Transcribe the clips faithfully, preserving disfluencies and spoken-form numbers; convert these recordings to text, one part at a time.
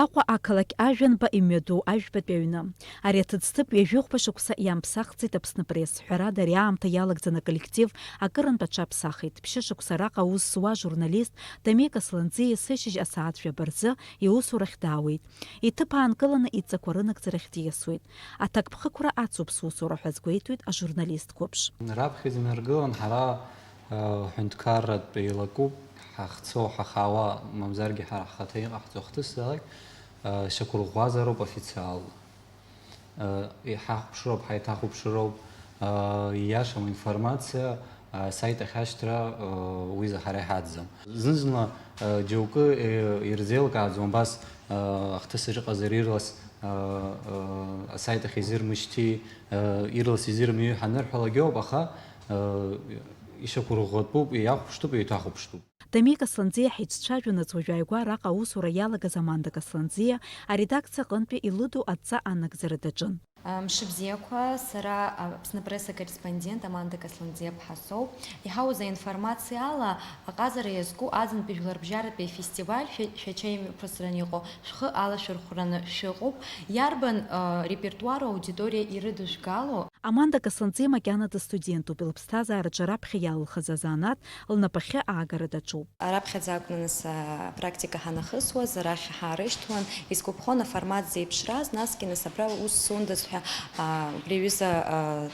Аҟәа ақалақь Ажәанба имҩаду ажәбатәи аҩны. Ари аҭыӡҭыԥ ҩажәихәба шықәса иамԥсахӡеит Аԥсныпресс. Ҳәарада, ари аамҭа иалагӡаны аколлектив акырынтә аҽаԥсахит. Ԥшьышықәса араҟа аус зуа ажурналист Тамика Сланӡиа есышьыжь асааҭ жәаба рзы иусурахь даауеит. Иҭыԥ аанкыланы идҵақәа рынагӡарахь диасуеит. Аҭакԥхықәра ацуп сусура ҳәа азгәеиҭоит ажурналист қәыԥш. Раԥхьаӡа инаргылан ҳара, э, ҳҳәынҭқарратә еилакуп, ҳахьцо, ҳахаауа, мамзаргьы ҳара ҳхаҭа иҟаҳҵо ахҭысзаалак, э, шьақәырӷәӷәазароуп официалла. Э, иҳахәаԥшроуп, ҳаиҭахәаԥшроуп, э, ииашам информациа, асайт ахь ашьҭра, э, уи заҳара иҳаӡӡам. Зны-зынла, э, џьоукы, э, ирзеилкааӡом абас, э, ахҭыс аҿы иҟазар ирлас, э, э, асайт ахь изирмышьҭи, э, ирлас изирмыҩи ҳанырҳәалак иоуп, аха, э, ишьақәырӷәӷәатәуп, иахәаԥштәуп, еиҭахәаԥштәуп. Тамика Сланӡиа ҳицәцәажәонаҵ уажә ааигәа араҟа аусура иалагаз Аманда Касланӡиа аредакциа аҟынтәи илыду адҵа анагӡара даҿын. Мшыбзиақәа, сара Аԥсны Пресс акорреспондент Аманда Касланӡиаԥҳа соуп. Иҳауз аинформациала, аҟазара иазку аӡынтәи жәларбжьаратәи афестиваль шәа-, шәача имҩаԥысран иҟоу шәхы алашәырхәраны шәыҟоуп. Иарбан, э, репертуару аудиториа ирыдыжәгало? Аманда Касланӡиа макьана дыстудентуп, лыԥсҭазаараҿы раԥхьа иалылхыз азанааҭ лнапахьы аагара даҿуп. Раԥхьаӡа акәны нас апрактика ҳанахысуаз, арахь ҳаарышьҭуан, исгәаԥхон аформат зеиԥшраз, насгьы нас абра ус сундаз ҳәа, а, убри аҩыза, а,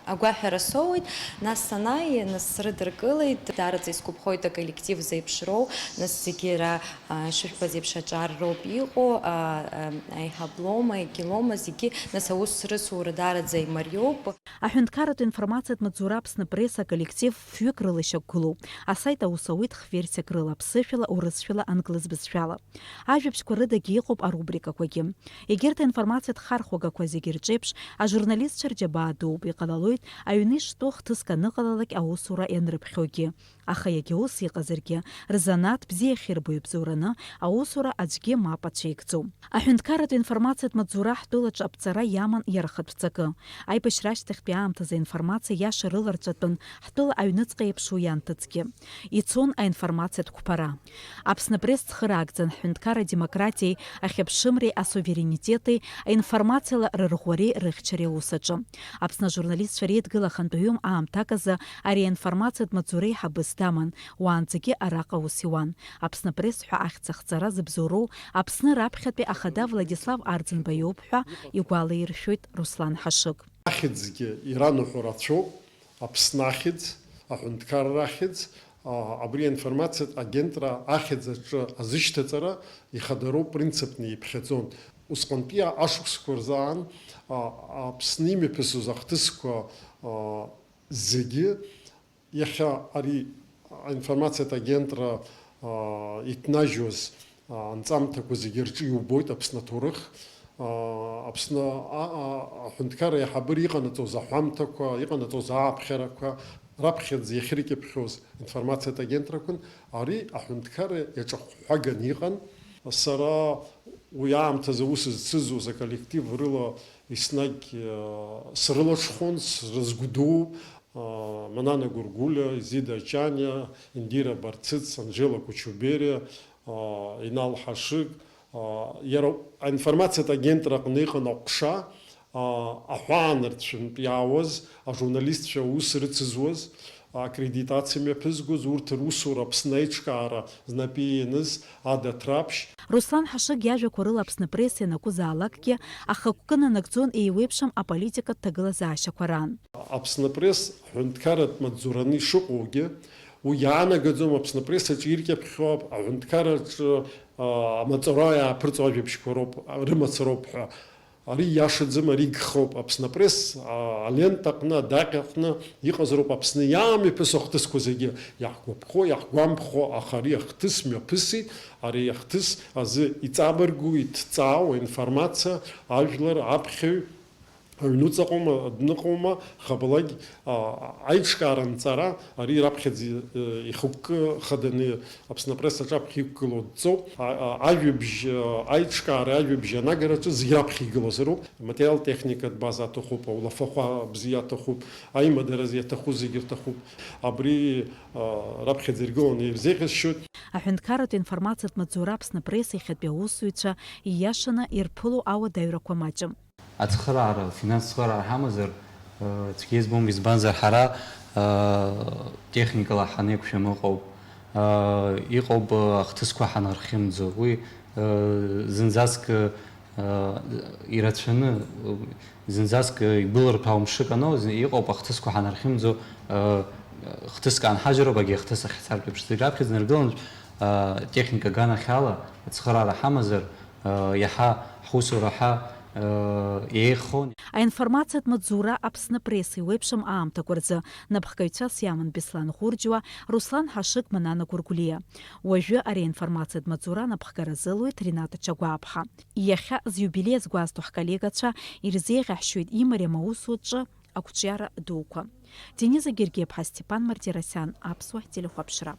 агәаҳәара соуеит. Нас санааи, нас срыдыркылеит, даараӡа исгәаԥхоит аколлектив зеиԥшроу, нас зегьы ара, а, ишыжәбаз еиԥш аҿар роуп иҟоу, а, а, аиҳаблома, егьылома, зегьы, нас аус рысура даараӡа имариоуп. Аҳәынҭқарратә информациатә маҵзура Аԥсны Пресс аколлектив фҩык рыла ишьақәгылоуп. Асайт аус ауеит х-версиак рыла, аԥсышәала, урысшәала, англыз бызшәала. Ажәабжьқәа рыдагьы иҟоуп арубрикақәагьы. Егьырҭ аинформациатә хархәагақәа зегьы рҿеиԥш, ажурналистцәа рџьабаа дууп, иҟалалоит, аҩны иштәоу хҭыск аныҟалалак аусура ианрыԥхьогьы. Аха иагьа ус иҟазаргьы, рзанааҭ бзиа ахьырбо ибзоураны, аусура аӡәгьы мап ацәеигӡом. Аҳәынҭқарратә информациатә маҵзура ҳтәылаҿы аԥҵара иаман иара ахатә ҵакы. Аибашьра ашьҭахьтәи аамҭазы аинформациа иаша рыларҵәатәын, ҳтәыла аҩныҵҟа еиԥш уи анҭыҵгьы. Ицон аинформациатә қәԥара. Аԥсны Пресс цхыраагӡан ҳҳәынҭқарра адемократиеи ахьыԥшымреи асуверенитети аинформациала рырӷәӷәареи рыхьчареи аус аҿы. Аԥсны ажурналистцәа реидгыла ахантәаҩы аамҭак азы ари аинформациатә маҵзура еиҳабыс даман, уаанӡагьы араҟа аус иуан. Аԥсны Пресс ҳәа ахьӡ ахҵара зыбзоуроу Аԥсны раԥхьатәи ахада Владислав Арӡынба иоуп ҳәа игәалаиршәоит Руслан Ҳашыг. Ахьӡгьы ираныҳәо рацәоуп, Аԥсны ахьӡ, аҳәынҭқарра ахьӡ, а, абри аинформациатә агентра ахьӡ аҿы азышьҭаҵара ихадароу принципны иԥхьаӡон. Усҟантәи ашықәсқәа рзы аан, а, Аԥсны имҩаԥысыз ахҭысқәа, а, зегьы иахьа ари аинформациатә агентра, а, иҭнажьуаз, а, анҵамҭақәа зегьы рҿы иубоит Аԥсны аҭоурых, а, Аԥсны, а, а, аҳәынҭқарра аиҳабыра иҟанаҵоз аҳәамҭақәа, иҟанаҵоз ааԥхьарақәа, раԥхьаӡа иахьыркьыԥхьоз информациатә агентрақәан, ари аҳәынҭқарра иаҿахәҳәаганы иҟан. Сара уи аамҭазы аус зцызоз аколлектив рыла еснагь, а, срылаҽхон, срызгәдуу, а, Манана Гургулиа, Зида Ачаниа, Индира Барцыц, Анжела Кучубериа, а, Инал Ҳашыг, а, иара аинформациатә агентра аҟны иҟан аҟәша, а, аҳәаанырцәынтә иаауаз, ажурналистцәа аус рыцызуаз, аккредитациа мҩаԥызгоз, урҭ русура Аԥсны аиҿкаара знапы ианыз Ада Ҭраԥшь. Руслан Ҳашыг иажәақәа рыла Аԥсны Пресс ианакәызаалакгьы, ахықәкы нанагӡон еиуеиԥшым аполитикатә ҭагылазаашьақәа раан. Аԥсны Пресс ҳәынҭқарратә маҵзураны ишыҟоугьы, уи иаанагаӡом Аԥсны Пресс аҿы иркьаԥхьоу аҳәынҭқарраҿы, а, амаҵура иааԥырҵо ажәабжьқәа роуп, рымацароуп ҳәа. Ари иашаӡам, ари гхоуп. Аԥсны Апресс, а, алента аҟны, адаҟьа аҟны иҟазароуп Аԥсны иаамҩаԥысо ахҭысқәа зегьы. Иаҳгәаԥхо, иаҳгәамԥхо, аха ари ахҭыс мҩаԥысит, ари ахҭыс азы иҵабыргу, иҭҵаау аинформациа ажәлар аԥхьаҩ Аҩнуҵаҟоума, адәныҟоума, хабалак, а, аиҿкаара анҵара, ари раԥхьаӡа, э, ихықәкы хаданы Аԥсны апресс аҿаԥхьа иқәгылоу дҵоуп. А, а, ажәабжь, а, аиҿкаара, ажәабжь анагараҿы зегь раԥхьа игылозароуп. Аматериалтехникатә база аҭахуп, аулафахәы бзиа аҭахуп, аимадаразы иаҭаху зегь рҭахуп. Абри, а, раԥхьаӡа иргыланы ирзеиӷьасшьоит. Аҳәынҭқарратә информациатә маҵзура Аԥсны апресс иахьатәи аусзуҩцәа ииашаны ирԥыло ауадаҩрақәа маҷым. Ацхыраара, финанс цхыраара ҳамазар, э, цәгьа избом, избанзар ҳара, э, техникала ҳанеиқәшәам ыҟоуп. Э, иҟоуп, э, ахҭысқәа ҳанархьымӡо. Уи, э, зынӡаск, э, ирацәаны, э, зынӡаск, э, игәыларҭәаау мшык аноу, зны-, иҟоуп ахҭысқәа ҳанархьымӡо, э, хҭыск аанҳажьроуп, агьи ахҭыс ахьцартә еиԥш. Зегь раԥхьаӡа инаргылан, э, техника аганахьала ацхыраара ҳамазар, э, иаҳа ҳусура ҳа, э, еиӷьхон. Аинформациатә маҵзура Аԥсны апресс еиуеиԥшым аамҭақәа рзы напхгаҩцәас иаман Беслан Ӷәырџьуа, Руслан Ҳашыг, Манана Гәыргәлиа. Уажәы ари аинформациатә маҵзура анапхгара азылуеит Рената Чагәааԥҳа. Иахьа зиубилеи азгәазҭо ҳколлегацәа ирзеиӷьаҳшьоит имариам аусураҿы ақәҿиара дуқәа. Дениза Гергиаԥҳа, Степан Мартиросиан, Аԥсуа телехәаԥшра.